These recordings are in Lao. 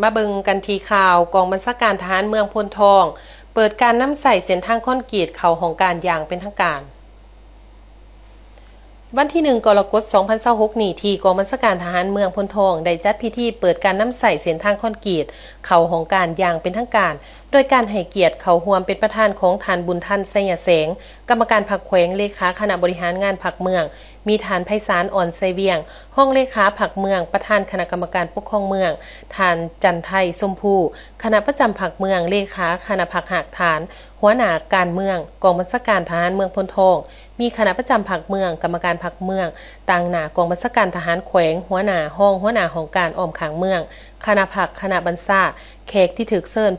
ມາເບິ່ງກັນທີ່ຂ່າວ ກອງບັນຊາການທະຫານເມືອງໂພນທອງ ເປີດການນຳໃຊ້ເສັ້ນທາງຄອນກຣີດເຂົ້າຫ້ອງການຢ່າງເປັນທາງການ. ວັນທີໜຶ່ງ ກໍລະກົດ ສອງພັນຊາວຫົກນີ້ ທີ່ກອງບັນຊາການທະຫານເມືອງໂພນທອງ ໄດ້ຈັດພິທີເປີດການນຳໃຊ້ເສັ້ນທາງຄອນກຣີດເຂົ້າຫ້ອງການຢ່າງເປັນທາງການ ໂດຍການໃຫ້ກຽດເຂົ້າຮ່ວມເປັນປະທານຂອງທ່ານ ບຸນທັນ ໄຊຍະແສງ ກຳມະການພັກແຂວງ, ເລຂາຄະນະບໍລິຫານງານພັກເມືອງ, ມີທ່ານ ໄພສານ ອ່ອນໄຊວຽງ ຮອງເລຂາພັກເມືອງ, ປະທານຄະນະກຳມະການປົກຄອງເມືອງ, ທ່ານ ຈັນໄທ ຊົມພູ ຄະນະປະຈຳພັກເມືອງ, ເລຂາຄະນະພັກຮາກຖານ, ຫົວໜ້າການເມືອງ ກອງບັນຊາການທະຫານເມືອງໂພນທອງ, ມີຄະນະປະຈຳພັກເມືອງ, ກຳມະການພັກເມືອງ, ຕາງໜ້າກອງບັນຊາການທະຫານແຂວງ, ຫົວໜ້າ, ຮອງຫົວໜ້າຫ້ອງການອ້ອມຂ້າງເມືອງ, ຄະນະພັກ, ຄະນະບັນຊາ, ແຂກທີ່ຖືກເຊີນ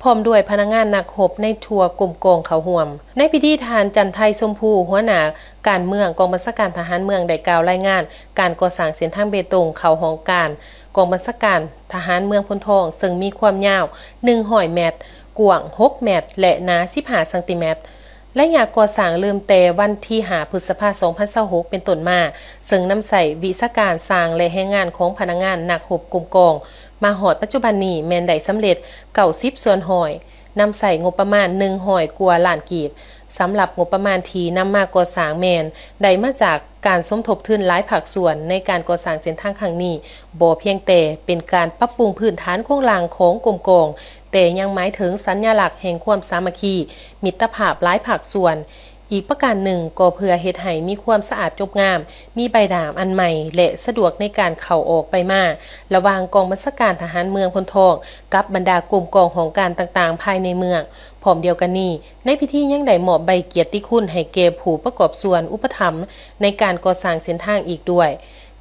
ພ້ອມດ້ວຍພະນັກງານນັກຮົບໃນທົ່ວກົມກອງເຂົ້າຮ່ວມ. ໃນພິທີ ທ່ານ ຈັນໄທ ຊົມພູ ຫົວໜ້າການເມືອງ ກອງບັນຊາການທະຫານເມືອງ ໄດ້ກ່າວລາຍງານການກໍ່ສ້າງເສັ້ນທາງເບຕົງເຂົ້າຫ້ອງການກອງບັນຊາການທະຫານເມືອງໂພນທອງ ເຊິ່ງມີຄວາມຍາວໜຶ່ງຮ້ອຍແມັດ, ກວ້າງຫົກແມັດ ແລະ ໜາສິບຫ້າຊັງຕີແມັດ. ໄລຍະກໍ່ສ້າງເລີ່ມແຕ່ວັນທີຫ້າ ພຶດສະພາ ສອງພັນຊາວຫົກ ເປັນຕົ້ນມາ, ເຊິ່ງນຳໃຊ້ວິຊາການຊ່າງ ແລະ ແຮງງານຂອງພະນັກງານນັກຮົບກົມກອງ ມາຮອດປັດຈຸບັນນີ້ແມ່ນໄດ້ສຳເລັດເກົ້າສິບສ່ວນຮ້ອຍ, ນຳໃຊ້ງົບປະມານໜຶ່ງຮ້ອຍກວ່າລ້ານກີບ. ສຳລັບງົບປະມານທີ່ນຳມາກໍ່ສ້າງແມ່ນໄດ້ມາຈາກການສົມທົບທຶນຫຼາຍພາກສ່ວນໃນການກໍ່ສ້າງເສັ້ນທາງຄັ້ງນີ້, ບໍ່ພຽງແຕ່ເປັນການປັບປຸງພື້ນຖານໂຄງລ່າງຂອງກົມກອງ, ແຕ່ຍັງໝາຍເຖິງສັນຍະລັກແຫ່ງຄວາມສາມັກຄີ, ມິດຕະພາບຫຼາຍພາກສ່ວນ. ອີກປະການໜຶ່ງກໍເພື່ອເຮັດໃຫ້ມີຄວາມສະອາດຈົບງາມ, ມີໃບໜ້າອັນໃໝ່ ແລະ ສະດວກໃນການເຂົ້າອອກໄປມາ ລະຫວ່າງກອງບັນຊາການທະຫານເມືອງໂພນທອງ ກັບບັນດາກົມກອງຫ້ອງການຕ່າງໆພາຍໃນເມືອງ. ພ້ອມດຽວກັນນີ້, ໃນພິທີຍັງໄດ້ມອບໃບກຽດຕິຄຸນໃຫ້ແກ່ຜູ້ປະກອບສ່ວນອຸປະຖຳໃນການກໍ່ສ້າງເສັ້ນທາງອີກດ້ວຍ.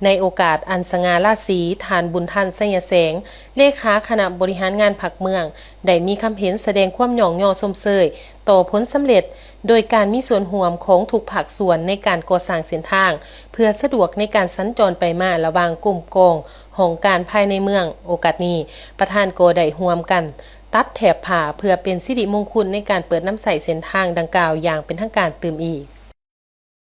ໃນໂອກາດອັນສະຫງ່າລາສີ, ທ່ານ ບຸນທັນ ໄຊຍະແສງ ເລຂາຄະນະບໍລິຫານງານພັກເມືອງ ໄດ້ມີຄຳເຫັນສະແດງຄວາມຍ້ອງຍໍຊົມເຊີຍຕໍ່ຜົນສຳເລັດ ໂດຍການມີສ່ວນຮ່ວມຂອງທຸກພາກສ່ວນໃນການກໍ່ສ້າງເສັ້ນທາງ ເພື່ອສະດວກໃນການສັນຈອນໄປມາລະຫວ່າງກົມກອງຫ້ອງການພາຍໃນເມືອງ. ໂອກາດນີ້, ປະທານກໍໄດ້ຮ່ວມກັນຕັດແຖບຜ້າ ເພື່ອເປັນສິລິມົງຄຸນໃນການເປີດນຳໃຊ້ເສັ້ນທາງດັ່ງກ່າວຢ່າງເປັນທາງການຕື່ມອີກ.